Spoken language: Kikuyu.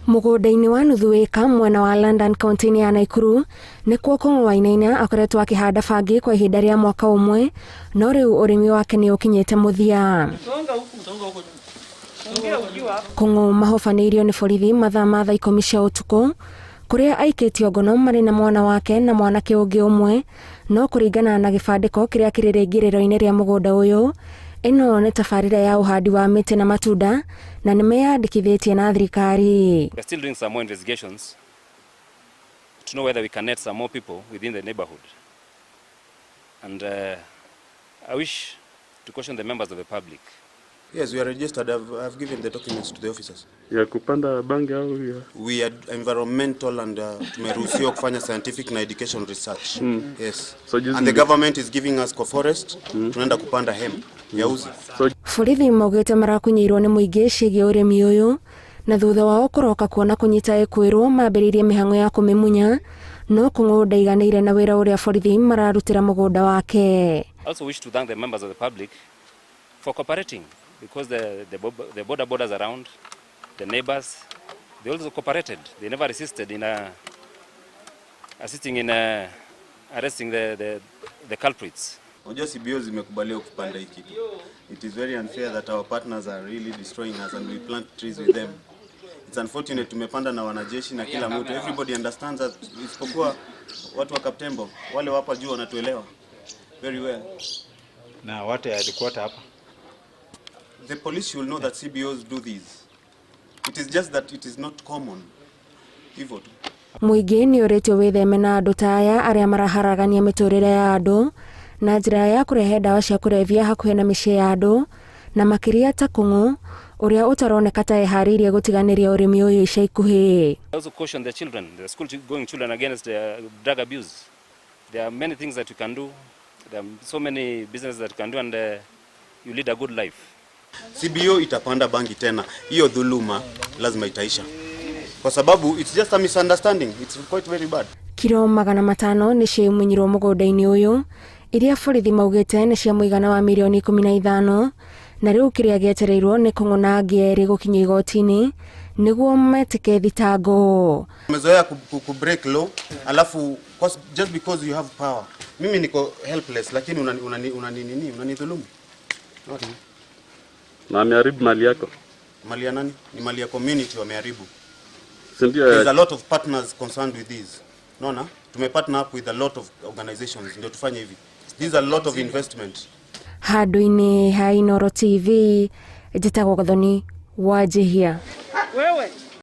Mũgũnda-inĩ wa nuthu ĩka mwena wa London, kaunti-inĩ ya Nakuru, nĩkuo Kũng'ũ Wainaina akoretwo akĩhanda bangi kwa ihinda rĩa mwaka ũmwe, no rĩu ũrĩmi wake nĩ ũkinyĩte mũthia. Kũng'ũ mahobanĩirio nĩ borithi mathaa ma thaa 10 cia ũtukũ, kũrĩa aikĩtio ngono marĩ na mwana wake na mwanake ũngĩ ũmwe. No kũringana na gĩbandĩko kĩrĩa kĩrĩ rĩingĩrĩro-inĩ rĩa mũgũnda ũyũ, ĩno nĩ tabarĩra ya ũhandi wa mĩtĩ na matunda na nĩ meyandĩkithĩtie na thirikari. We are still doing some more investigations to know whether we can net some more people within the neighborhood. And I wish to caution the members of the public. Yes, we are registered. I've given the documents to the officers. Ya kupanda bangi au ya We are environmental and tumeruhusiwa kufanya scientific na education research. Yes. So juzi And the government is giving us kwa forest, tunaenda kupanda hemp ya uzi. So Borithi maugĩte marakunyeirwo nĩ mũingĩ ciĩgiĩ ũrĩmi ũyũ, na thutha wao kũroka kuona kũnyita ĩkwĩrwo, mambĩrĩirie mĩhang'o ya kũmĩmunya, no Kũng'ũ ndaiganĩire na wĩra ũrĩa borithi mararutĩra mũgũnda wake. I also wish to thank the members of the public for cooperating, because the border borders around, the neighbors, they also cooperated. They never resisted in assisting in arresting the culprits. Unajua CBO zimekubaliwa kupanda hii kitu. It is very unfair that our partners are really destroying us and we plant trees with them. It's unfortunate tumepanda na wanajeshi na kila mtu. Everybody understands that, isipokuwa watu wa Kaptembo, wale wapa juu wanatuelewa very well. Na watu ya headquarter hapa. The police should know that CBOs do this. It is just that it is not common. Hivyo tu. Mũingĩ nĩ ũrĩtio wĩtheme na andũ ta aya arĩa maraharagania mĩtũrĩre ya andũ na njĩra ya kũrehe ndawa cia kũrebia hakuhĩ na mĩciĩ ya andũ, na makĩria ta Kũng'ũ ũrĩa ũtaroneka ta eharĩirie gũtiganĩria ũrĩmi ũyũ ica ikuhĩ. I also caution the children, the school going children, against drug abuse. There are many things that you can do. There are so many businesses that you can do and you lead a good life. CBO itapanda bangi tena. Hiyo dhuluma lazima itaisha. Kwa sababu it's just a misunderstanding. It's quite very bad. Kiro 500 nĩ ciamunyirwo mũgũnda-inĩ ũyũ, iria borithi maugĩte nĩ cia mũigana wa mirioni 15, na rĩu kĩrĩa gĩetereirwo nĩ Kũng'ũ na angĩ erĩ gũkinya igoti-inĩ nĩguo metĩke thitango. Umezoea ku break law alafu just because you have power. Mimi niko helpless, lakini unani nini, unanidhulumu. Not Na ameharibu mali yako. Mali ya nani? Ni mali ya community wameharibu. Si ndio? There's a lot of partners concerned with this. Naona tumepartner up with a lot of organizations ndio tufanye hivi. This is a lot of investment. Handũ-inĩ ha Inooro TV, njĩtagwo Gathoni Wanjihia. Wewe.